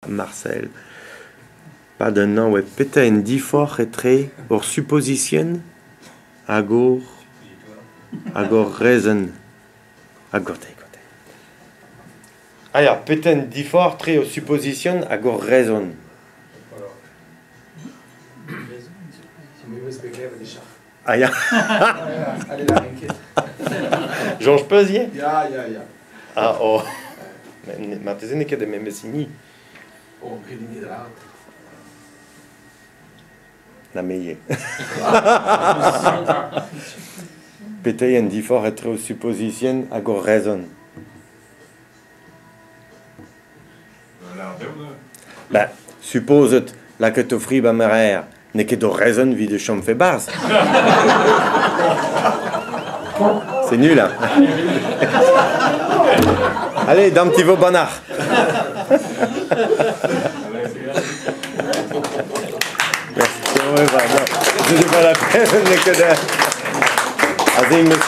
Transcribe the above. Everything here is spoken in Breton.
Marcel. Pad un hañv petra en diforc'h etre ur supposition hag ur hag ur rezenn. Ha gante, gante. Ah ya, petra en diforc'h etre ur supposition hag ur rezon? Ah ya. Soñj 'peus ivez? Ya, ya, ya. Ah, oh. Marteze n'eo ket ar memes hini. Oh, ret int da Na me ivez. Petra eo an diforc'h etre ur supposition hag ur rezon? Ba, supozet lakaet ho fri 'ba ma reer, n'eo ket ho rezon evit e chomfe 'barzh. C'est nul, hein? Allez, dam ti vo bannac'h. Merci. Je pas la peine, n'eo ket aze 'm eus